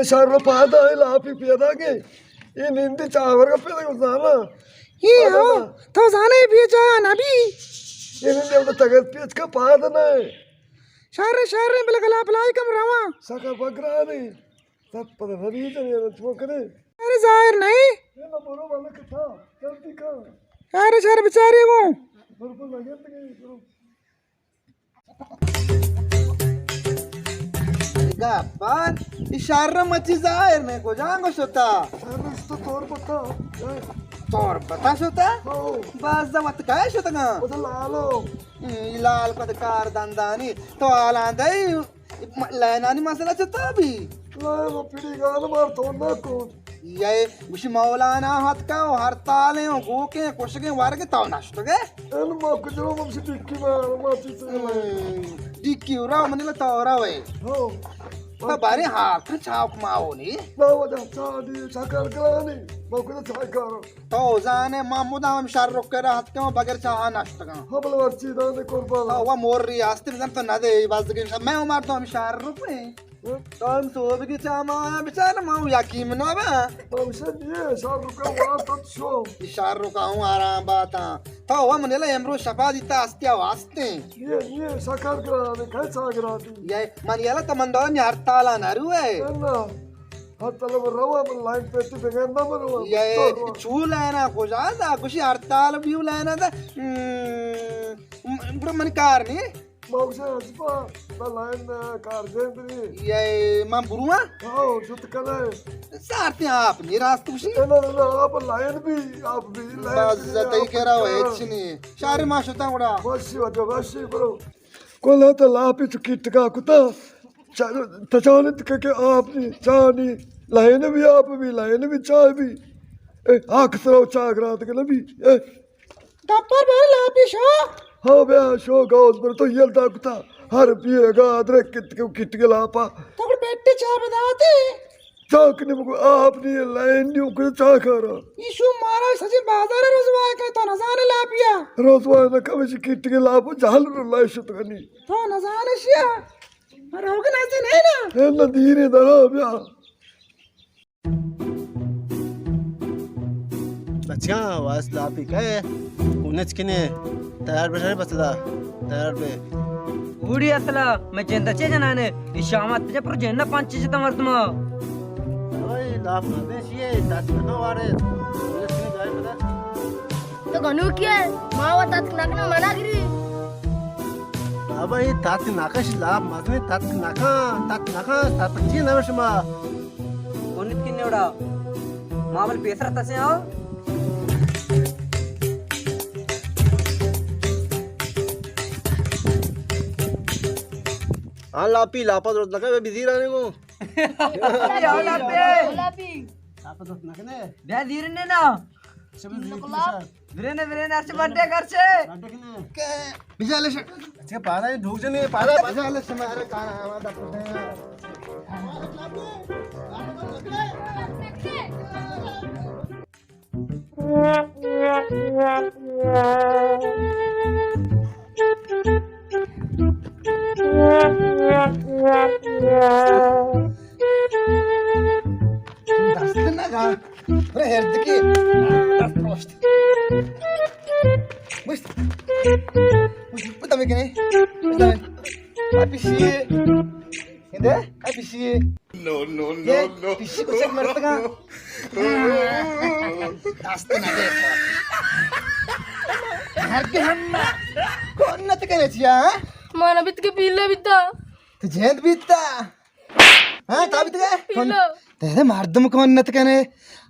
شر پادا اے لاپی پیدا کے۔ اے نندی چاور کا پیدا کو زانا۔ اے پادا ہو، نا۔ تو زانے بی چا نبی۔ اے نندی اب تو تگت پیچ کا پادا نہ ہے۔ شر، شر، بلے گلا بلائی کم رواں۔ سکا بگرانی۔ سب پتہ نبی جنے تو کرے۔ ارے ظاہر نہیں۔ اے نہ برو والا کتا۔ جلدی کر۔ ارے شر بیچاری وہ۔ برو لگے تو برو۔ گپار، اے شر مچی ظاہر نے کجا گو شتا؟ شر تو تور پتا۔ تور پتا شتا؟ ہو۔ باز دا وت کئے شتگا؟ او تو لالو۔ اے لال کد کار دندانی۔ تو حالان دئی، لینانی مسئلہ چتا بی؟ لین پیڑی گان مار تو نہ کن۔ یہ گوشی مولانا ہتکا و ہڑتالیں و گوکیں کشگیں ورگیں تو نشتگے؟ ان ما کجرو مم سی ڈکی ما، ما چیز سے لائے۔ ہم، ڈکی ارا منی لا تو ارا وے۔ ہو۔ تو بارے ہاتھ چاک ما ہونی۔ ما وجہ چاہ دی، چاہ کار کرانی۔ ما کجا چاہ کارو۔ تو زانے ما مدام شر رک کرا ہتکا بغیر چاہ نشتگا۔ ہم لو چیز دانے قربان۔ تو وہ مور ری آستے بزن تو نہ دے، بس کہ میں عمر تو ہم شر رک نہیں۔ تو ہم سوب کی چا ما آیا بچار ما یقین نہ با۔ تو ہمشہ دیے شاہ رخ کا واسط شو۔ شاہ رخ کا ہوں آرام باتا۔ تو وہ من لا امرو شپا دیتا استیا واسطے۔ یہ، یہ شکر کرا دے، کھے سا کرا دی۔ یہ من یلا تو من دور میں ہڑتالا نہ روئے۔ اللہ۔ ہڑتال پر روا من لائن پہ تو بغیر نہ مروا۔ یہ چو لینا کجا دا، کچھ ہڑتال بھی لینا دا۔ ہم، گڑا من کار نہیں۔ ما گوشاں، حجبا، ما لائن کار جند نی۔ یہ من برواں؟ ہاں، شت کنے۔ سارتی آپ نی راست گوشی۔ نہ، نہ، نہ، آپ لائن بھی، آپ بھی لائن بس بھی، زتئی آپ کرا ہو، بھی ہچ نی۔ شہر ما شتاں گڑا۔ بس وجہ، بس برو۔ کلا تا لاپی تو کٹکا کتا۔ چا-، تچانت کہ، کہ آپ نی، چاہ نی، لائن بھی آپ بھی، لائن بھی چاہ بھی۔ اے، آ کسرا چاہ گرات کہ نبی۔ اے۔ گپر بارے لاپی شو۔ ہاں بیا شو گوز بر تو یل دا کتا۔ ہر پیے گا ادرک کت کے کٹ کے لاپا۔ تو گڑ بیٹے چاہ بداتے۔ چاہ کنی بگو آپ نی لائن نی کو چاہ کارا۔ ایشو مارا سجی بازار رسوا کہ تو نزانے لاپیا۔ رسوا نہ کمشی کٹ کے لاپا جہل رو لائے شت کنی۔ تو نزانے شیا۔ روگ نزدی نہیں نا۔ اے نہ دیرے درا بیا۔ بچکاں، واس لاپی کئے؟ کونچ کنے؟ تیار بشے بس دا۔ تیار بے۔ اوڑی اصلا، میں جند چے جنانے؟ ای شامات پجا پر جند پنچ جتا مردما۔ اوئے، لاپ مردے شیے، دس نہ وارے۔ کونچ کنے جائے پتا؟ تو گنوکی ئے، ما و تتک نکنا منع گری۔ بابا، اے تتک نکش، لاپ مزنی تتک نکن، تتک نکن، تتک چی نوش ما۔ کونت کن نیوڑا، ما بل پیسر تسے آؤ۔ ہاں لاپی، لاپا ضرورت نکا، بے بزیر آنے کو۔ لاپی۔ لاپی۔ لاپا ضرورت نکنے۔ بیا زیر نے نا۔ برین، برین، ارچ بڈے کرچے۔ بجا لے شک۔ اچھا، پارا ڈھوک جنے، پارا۔ بجا لے شما، ارے کانا آواز آپ۔ دست نہ گا۔ ارے ہیرد کی۔ دست پروشت۔ مشت۔ مشت۔ پتہ میں کنے۔ پتہ میں۔ اپی شیے۔ ہندے؟ اپی شیے۔ نو، نو، نو، نو۔ پیشی کچک مرتگا۔ دست نہ دے۔ ہر کے ہم نہ۔ کون نہ تکنے چیا، ہاں؟ مانا بیت کے پیلا بیتا۔ تو جند بیتا۔ ہاں، تا بیت گئے؟ کون؟ پیلو۔ تیرے مردم کون نت کنے؟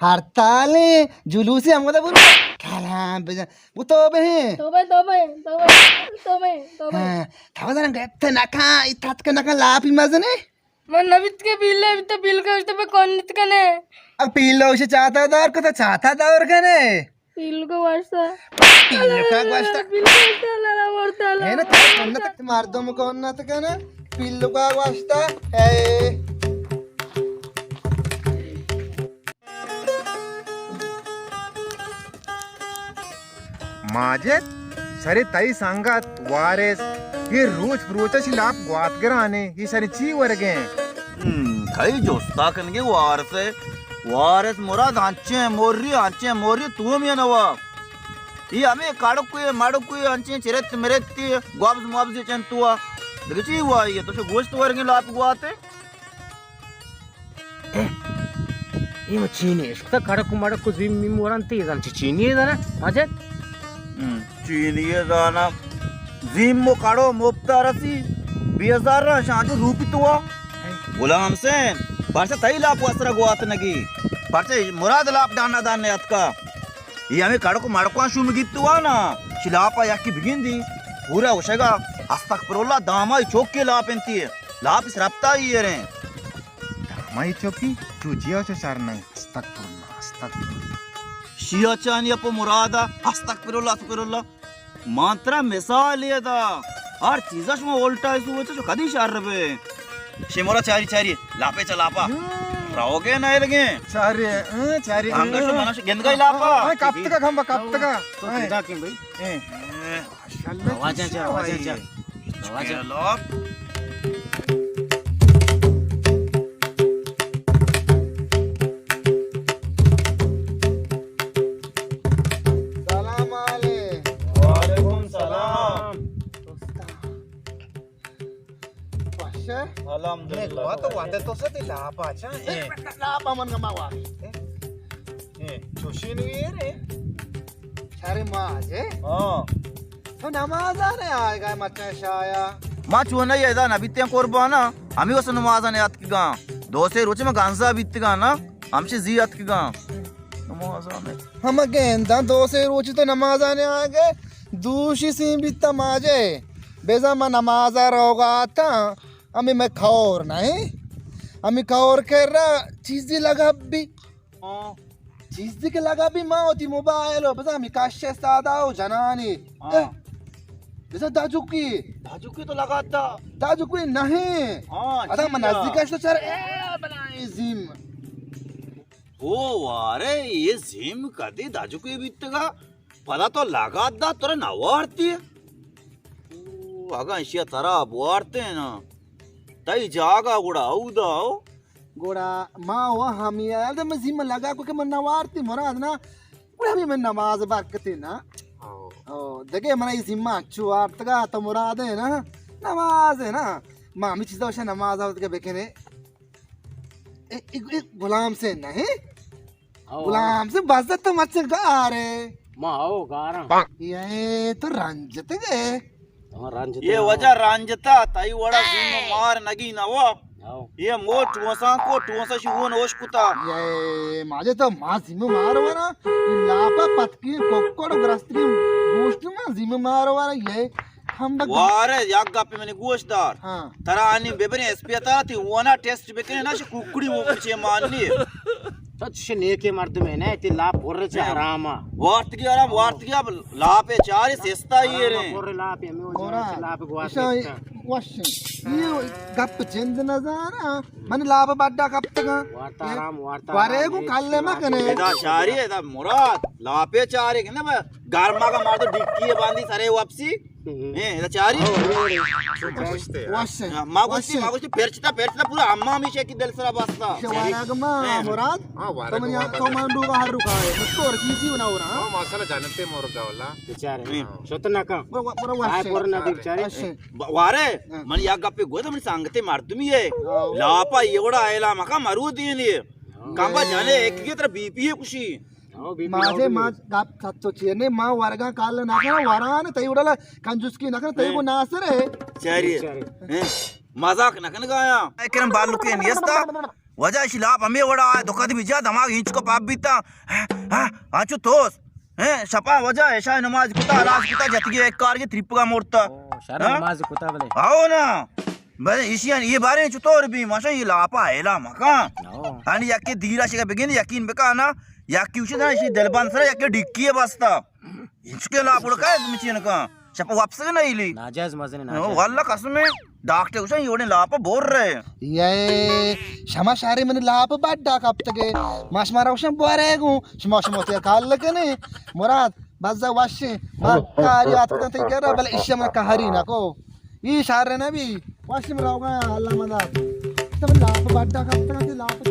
ہڑتالیں، جلوسیں، ہم گدا برو۔ کلام بجن۔ وہ توبہ ہیں۔ توبہ، توبہ، توبہ، توبہ، توبہ۔ ہاں، تا زنگ گپت نکا، اتات کے نکا لاپی مزنے۔ من نبیت کے پیلے، بیت پیل کا اشتہ پہ کون نت کنے؟ اب پیلو اسے چاتا دور کو تو چاتا دور کنے۔ پیلکو واسطہ۔ پیلکا واسطہ۔ پیلکو واسطہ، لالا مرتا، ہے نا، لالا تھا مرتا۔ سنت مردم کو نہ تکنا، پیلکا واسطہ ہے۔ ماجد، سرے تئی سنگت وارث، یہ روچ پروچا چی لاپ گوات گرانے، یہ سرے چی ورگے؟ ہم، کئی جستا کنگے وارث ءِ؟ وارث مراد انچیں موری، انچیں موری تو ہم یہ نوا۔ یہ ہمیں کڑکوی، مڑکوی، انچیں چرت مرتی، گوبز موبزی چنتوا۔ دگہ چی وائی ہے؟ تو شو گوشت ورگیں لاپ گواتے؟ اے، اے ما چینی اشکتا کڑک و مڑک و زیم میم ورن تی زن چی چینی ہے زن؟ ماجد؟ ہم، چینی ہے زن۔ زیم و کڑو مفتا رسی، بیزار را شانجو روپی تو آ۔ غلام حسین، پرچہ تئی لاپ وسرا گوات نگی؟ پرچہ مراد لاپ دانا دان نے اتکا؟ یہ ہمیں کڑک و مڑکوان شوم گیت تو آ نا، شی لاپا یکی بگندی، پورا وشگا، استغفر اللہ، دامائی چوکی لاپ انتی، لاپ اس ربطا ہی یہ رہے۔ دامائی چوکی، چو جیا چو شر نہیں۔ استغفر اللہ، استغفر اللہ۔ شیا چانی اپو مرادا، استغفر اللہ، استغفر اللہ۔ مان ترا مثال یہ دا۔ ہر چیزا شما الٹا سوچ، شو کدی شر بے۔ شمورا چاری چاری، لاپے چا لاپا۔ ہم۔ روگے نہ لگے۔ چاری، ہاں، چاری۔ ہم گشو منا شو گندگا لاپا۔ ہاں، ہاں، کپتگا کھمبا، کپتگا۔ تو ہاں۔ پیدا کیں بھائی۔ اے۔ اے۔ ماشاءاللہ، رواجاں چا، رواجاں چا۔ رواجاں۔ سلام علیکم۔ وعلیکم سلام۔ وش ئے؟ الحمدللہ۔ نیکوا تو وعدے تو سے لاپا چا۔ اے۔ لاپا من گما وا۔ اے۔ اے، چوشیں ویرے۔ شر ماجے۔ ہاں۔ تو نمازا نے آئے گا مچا شایا۔ ما چونہ ادا نہ بیتیں قربانا، ہمیں وس نمازا نے اتکگاں۔ دو سے روچ ما گانزا بیتگاں نا، ہمشی زی اتکگاں۔ نمازا نے۔ ہم گنداں دو سے روچ تو نمازا نے آئے گئے، دوشی سین بیتا ماجے۔ بیزا ما نمازا روگا آتا، ہمیں میں کھور نہیں۔ ہمیں کھور کر رہا، چیزی لگا بھی۔ ہاں۔ چیزی کہ لگا بھی ما وتی موبائل و بزاں ہمیں کش سادا و جنانی۔ ہاں۔ اے، بزاں داجوکی۔ داجوکی تو لگا دا۔ داجوکی نہیں۔ ہاں، ادا من نزدیک اشتو چر، اے، بلائیں زیم۔ او وارے، یہ زیم کدی داجوکی بیتگا؟ پدا تو لگا دا، ترا نوارتی۔ او، اگاں اشیا ترا بوارتے نا، تئی جاگہ گڑا اودا ہو۔ گڑا ما و ہمے حال دے من زیمہ لگا کو کہ من نوارتی مراد نا، گڑا ہمے من نماز برکتے نا۔ او۔ او، دگہ من ای زیمہ انچو وارتگا تو مراد ہے نا، نماز ہے نا۔ ما ہمے چیزا وشا نماز آورتگا بکنے۔ اے، اے، اے غلام سے نہیں؟ او۔ غلام سے بس تو مچ گارے۔ ما او گاراں۔ یہ تو رنجتے گئے۔ ہاں، رنج یہ تو وجہ رنجتا، تئی وڑا زیم مار نگی نوا۔ ہاؤ۔ یہ مو ٹوساں کو ٹوسا شون ہوش کتا۔ یہ ماجے تو ما زیم مار ورا، یہ لاپا پتکی ککڑ گرستگی گوشت ما زیم مار ورا، یہ ہم بگ وارے یک گپ منی گوش دار۔ ہاں۔ ترا آنی ببریں اسپیتال تی اونا ٹیسٹ بکنے نا، شی ککڑی وہ کچے ماننی۔ تو چش نیکیں مردمے نہ، تی لاپ پر چہ حراما۔ وارتگی حرام، وارتگی اب لاپے چاری سستا ہی رے۔ پر لاپ ہمیں ہو جائے، لاپ گوات اشاں وش۔ یہ گپ جند نہ زانا، من لاپ بڈا کپتگا۔ وارتا حرام، وارتا بارے حرام، کو کل مہ کنے۔ ادا چاری، ادا مراد، لاپے چاری کنے، گرما کا مار تو ڈکی باندی سرے واپسی۔ اے، ادا چاری؟ وش۔ ما گوشتی، ما گوشتی، پرچتا، پرچتا پورا اما ہمیشہ کی دل سرا بستا۔ شوارگ ما مراد، تو من یا تو من دوگا ہر رکا ہے۔ تو اور چیزی بنا ہو رہا۔ ہاں، ماشاءاللہ جنتے مرگا والا۔ بیچارے۔ شت نہ کن۔ پر پر وش۔ پر نہ بیچارے۔ وارے، من یا گپے گوشت، من سنگتے مردمی ہے۔ لاپا یہ وڑا ایلا مکا مرو دینی۔ کمبا جانے ایک کی طرح بی پی ہے کشی۔ ماجے ما گپ سچو چیئے نے، ما ورگاں کال نہ کنا، وران تئی وڑا کنجوسکی نہ کنا، تئی کو ناصر ہے۔ چاری۔ مذاق نہ کن گایا۔ اے کرم بالو کے نیستا۔ وجہ شی لاپ ہمیں وڑا آئے، دکھا دی بجا دماغ ہینچ کو پاپ بیتا۔ ہاں، ہاں، چو توس۔ ہیں، شپا وجہ عشاء نماز کتا، علاج کتا، جتگی ایک کار کے تریپگا مورتا۔ شر نماز کتا بلے۔ آؤ نا۔ بلے ایشی یہ بارے چطور بھی، ماشا یہ لاپا ایلا مکان۔ ہانی یکی دیرا شکا بگن یقین بکانا۔ یکی اوشی داں ایشی دلبند سرا یکی ڈکی بستا۔ انچکے لاپ اڑکا ہے مچین کا۔ شپ واپس نہ ایلی۔ ناجائز مزن ناجائز۔ واللہ قسم ہے۔ ڈاکٹر گوشن یہ وڑیں لاپ بور رہے۔ یہ شما شاری من لاپ بڈا کپتگے۔ ما شما را گوشن بورے گو۔ شما شما تے کال لکنے۔ مراد بزا وشیں۔ ما کاری آتکن تے گرا بل اشیا من کہری نہ کو۔ یہ شار نہ بھی۔ وشیں روگا اللہ مدد۔ تو لاپ بڈا کپتگاں، تئی لاپ۔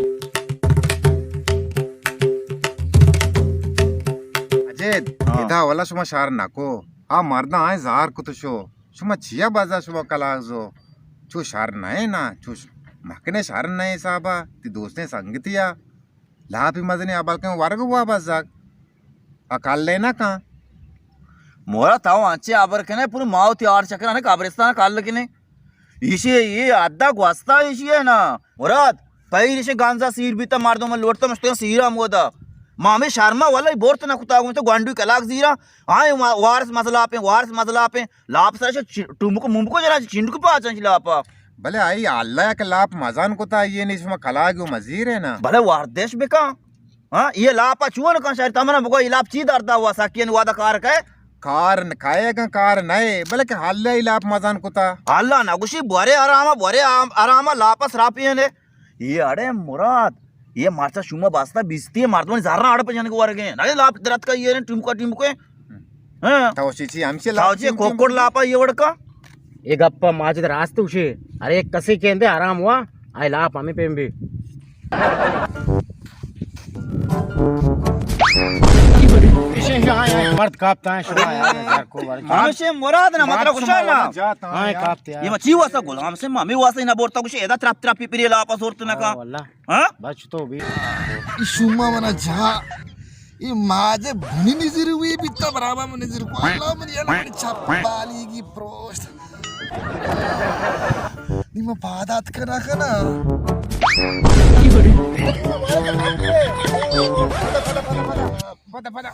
اجید، ہاں۔ ادا والا شما شر نکو۔ آ مرداں آئیں زہر کت شو۔ شما چیا بزا شما کلاگ زو؟ چو شر نئے نا، چو ش-، مکنے شر نئے حسابا، تئی دوستیں سنگتیا۔ لاپی مزنی آ بلکیں ورگ وا بزگ۔ آ کلے نہ کن۔ مورا تو انچیں ہبر کنے، پوری ما وتی آڑ چکرانے قبرستان کل کنے۔ ایشی اے حدا گوستا ایشی اے نا۔ مراد، پیر ایشی گانزا سیر بیتا، مردم لوٹتا مشتگاں سیرا مودا۔ ما ہمیں شرما واللہ بورت نہ کتا، گوں تو گونڈو کلاک زیرا۔ آئیں وا-، وارث مزلاپیں، وارث مزلاپیں۔ لاپ سر چ-، ٹومکو ممکو جنا چنڈکو پاچن چ لاپا۔ بلے آئی اللہ یک لاپ مزان کتا، یہ نہیں شما کلاگ و مزیر ہے نا۔ بلے وردش بکا۔ ہاں، یہ لاپا چون کن شر تمنا بگو، یہ لاپ چی دردا ہوا سکین وادا کار کئے؟ کار ن-، کئے گن کار نئے، بلکہ حل لاپ مزان کتا۔ اللہ نہ گوشی بورے آراما، بورے آم-، آراما لاپا سراپی نے۔ یہ اڑے مراد، یہ مرچا شما باستا بیستی مردمانی زرنا اڑ پہ جنگ ورگے۔ نہ لاپ درت کا یہ ٹیمکا ٹیمکے۔ ہاں۔ تو چی چی ہمشی تو لاپ چی ٹیم ٹیم کوکڑ ٹیم۔ لاپا یہ وڑکا۔ اے گپا ماجد راست گوشے۔ ارے کسے کہندے آرام ہوا، آئے لاپ ہمیں پیم بی۔ مرد کاپتا ہے، شما یار، زر کو ورگ۔ ہمشے مراد نا مطلب گوشا نا۔ ہاں، کاپتے ہیں۔ یہ چی واسطہ غلام سے مامی واسطہ نہ بورتا گوشے، ادا ترپ ترپ پی پری لاپا زورت نہ کا۔ ہاں، واللہ۔ ہاں؟ بس تو بھی۔ ای شما منا جا، ای ماجے بنی نظر ہوئی بیتا برابر من نظر کو۔ اللہ من یہ لگڑ چپ بالی کی پروشت۔ نی ما پادات کرا کنا۔ پدا، پدا۔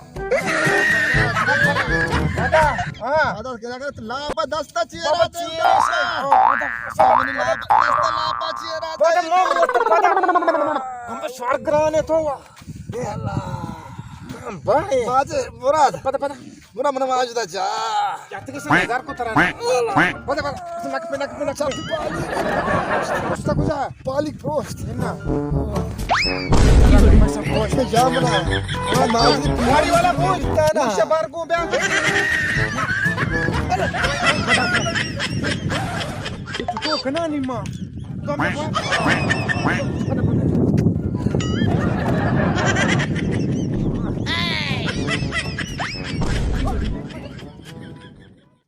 پدا۔ ہاں۔ پدا کرا کنا، لاپا دستا چیرا بابا دے۔ چیرا۔ منی لاپا دستا لاپا چیرا دے۔ پدا مو، پدا۔ ہم تو شوار کرانے تو۔ اللہ۔ بھائی۔ باجے مراد۔ پدا، پدا۔ برا من واجدا جا۔ کیا تک سے ہزار کو ترا۔ بدا، بدا۔ نک پہ، نک پہ، نک پہ۔ پروشتا کجا؟ پالیک پروشت۔ نا۔ پروشت جا منا۔ ہاں، ناز دی گاڑی والا پروشت۔ نا۔ پروشت بار کو بیا۔ تو کنا نیما۔ تو میں